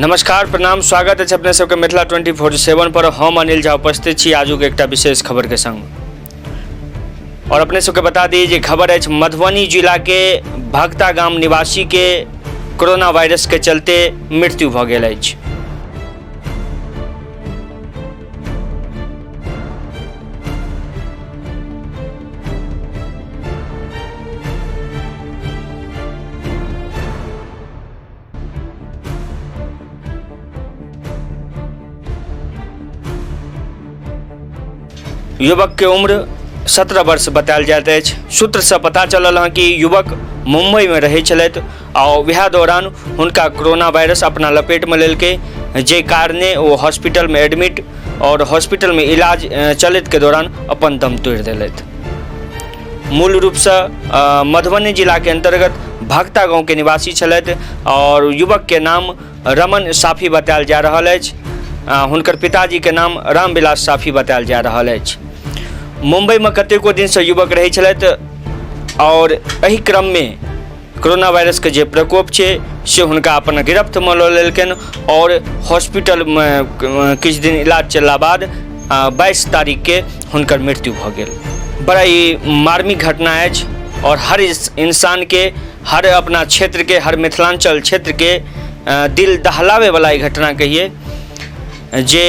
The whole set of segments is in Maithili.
नमस्कार, प्रणाम, स्वागत अछि अपने सबके मिथिला 24/7 पर। हम अनिल झा उपस्थित छी आजुक एकटा विशेष खबर के संग। और अपने सबके बता दी जे खबर अछि मधुबनी जिला के भगता गाम निवासी के कोरोना वायरस के चलते मृत्यु भऽ गेल अछि। युवक के उम्र 17 वर्ष बतायल जाइत अछि। सूत्रसँ पता चलल हँ कि युवक मुम्बईमे रहै छलथि आ वएह दौरान हुनका कोरोना वायरस अपना लपेटमे लेलकै, जाहि कारणे ओ हॉस्पिटलमे एडमिट आओर हॉस्पिटलमे इलाज चलैतके दौरान अपन दम तोड़ि देलथि। मूल रूपसँ मधुबनी जिलाके अन्तर्गत भगता गाँवके निवासी छलथि आओर युवकके नाम रमन साफी बतायल जा रहल अछि। हुनकर पिताजीके नाम रामविलास साफी बतायल जा रहल अछि। मुम्बईमे कतेको दिनसँ युवक रहै छलथि आओर एहि क्रममे कोरोना वायरसके जे प्रकोप छै से हुनका अपन गिरफ्तमे लऽ लेलकनि आओर हॉस्पिटलमे किछु दिन इलाज चलला बाद 22 तारीखके हुनकर मृत्यु भऽ गेल। बड़ा ई मार्मिक घटना अछि आओर हर इंसानके, हर अपना क्षेत्रके, हर मिथिलाञ्चल क्षेत्रके दिल दहलाबैवला ई घटना कहियै जे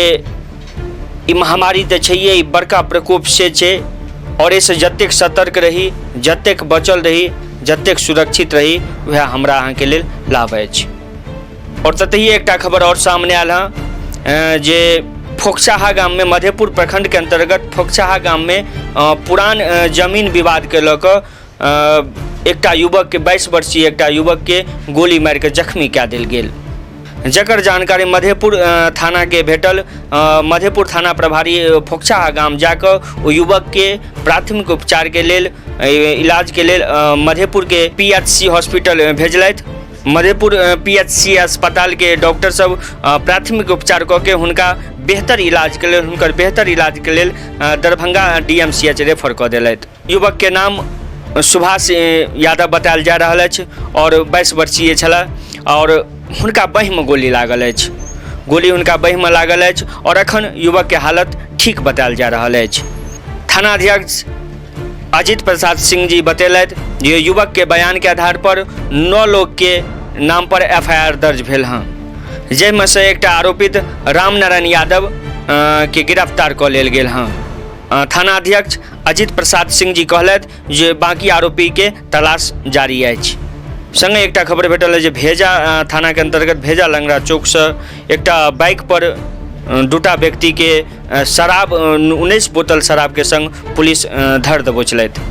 ई महामारी तऽ छैहे, ई बड़का प्रकोप से छै आओर एहिसँ जतेक सतर्क रही, जतेक बचल रही, जतेक सुरक्षित रही, वएह हमरा अहाँके लेल लाभ अछि। आओर ततहि एकटा खबर आओर सामने आयल हँ जे फोकसाहा गाममे, मधेपुर प्रखंडके अन्तर्गत फोकसाहा गाममे पुरान जमीन विवादके लऽ कऽ एकटा युवकके, 22 वर्षीय एकटा युवकके गोली मारिकऽ जख्मी कए देल गेल, जकर जानकारी मधेपुर थानाके भेटल। मधेपुर थाना प्रभारी फोकसाहा गाम जाकऽ ओ युवकके प्राथमिक उपचारके लेल, इलाजके लेल मधेपुरके PHC hospital भेजलथि। मधेपुर PHC अस्पतालके डॉक्टर सब प्राथमिक उपचार कऽ के हुनका बेहतर इलाजके लेल, हुनकर बेहतर इलाजके लेल दरभंगा DMCH refer कऽ देलथि। युवकके नाम सुभाष यादव बतायल जा रहल अछि आओर 22 वर्षीय छलाह आओर हुनका बाँहिमे गोली लागल अछि। गोली हुनका बाँहिमे लागल अछि आओर अखन युवकके हालत ठीक बतायल जा रहल अछि। थानाध्यक्ष अजित प्रसाद सिंह जी बतेलथि जे युवकके बयानके आधार पर 9 लोकके नाम पर FIR दर्ज भेल हँ, जाहिमे से एकटा आरोपित रामनारायण यादव के गिरफ्तार कऽ लेल गेल हँ। थानाध्यक्ष अजित प्रसाद सिंह जी कहलथि जे बाकी आरोपीके तलाश जारी अछि। संगे एकटा खबर भेटल जे भेजा थानाके अन्तर्गत भेजा लंगड़ा चौकसँ एकटा बाइक पर दूटा व्यक्तिके शराब 19 बोतल शराबके संग पुलिस धर दबोचलथि,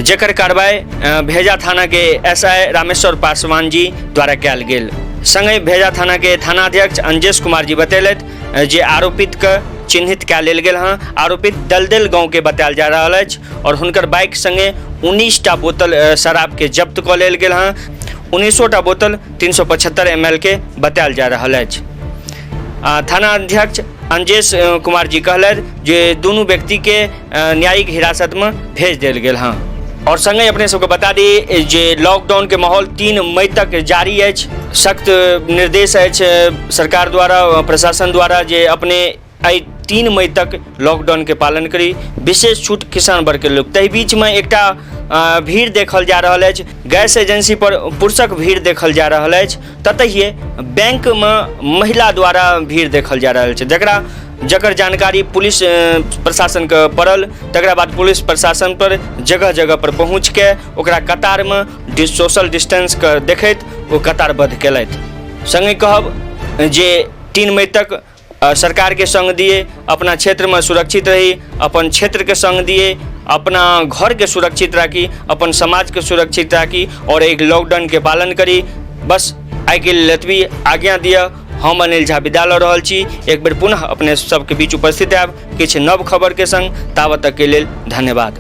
जकर कार्रवाई भेजा थानाके SI Rameshwar Paswan जी द्वारा कयल गेल। संगहि भेजा थानाके थानाध्यक्ष अंजेश कुमार जी बतेलथि जे आरोपितके चिन्हित कए लेल गेल हँ। आरोपित दलदल गाँवके बतायल जा रहल अछि और हुनकर बाइक संगे 19टा बोतल शराबके जब्त कऽ लेल गेल हँ। 19टा बोतल 375 ml के बतायल जा रहल अछि। थानाध्यक्ष अंजेश कुमार जी कहलथि जे दुनू व्यक्तिके न्यायिक हिरासतमे भेज देल गेल हँ। और संगहि अपने सबके बता दी जे लॉकडाउन के माहौल 3 मई तक जारी अछि। सख्त निर्देश अछि सरकार द्वारा, प्रशासन द्वारा जे अपने एहि 3 मई तक लॉकडाउन के पालन करी। विशेष छूट किसान वर्ग के लोक। ताहि बीचमे एकटा भीड़ देखल जा रहल अछि, गैस एजेंसी पर पुरुषक भीड़ देखल जा रहल अछि, ततहिए बैंकमे महिला द्वारा भीड़ देखल जा रहल छै, जकर जानकारी पुलिस प्रशासनके पड़ल। तकरा बाद पुलिस प्रशासन पर जगह जगह पर पहुँचके ओकरा कतारमे सोशल डिस्टेंसके देखैत ओ कतारबद्ध केलथि। सङ्गे कहब जे 3 मई तक सरकारके सङ्ग दिए, अपना क्षेत्रमे सुरक्षित रही, अपन क्षेत्रके सङ्ग दिए, अपना घरके सुरक्षित राखी, अपन समाजके सुरक्षित राखी और एक लॉकडाउनके पालन करी। बस आइके लेल एतबी आज्ञा दिअ। हम अनिल झा विदा लऽ रहल छी। एक बेर पुनः अपने सबके बीच उपस्थित आयब किछु नव खबरके संग। तावत तकके लेल धन्यवाद।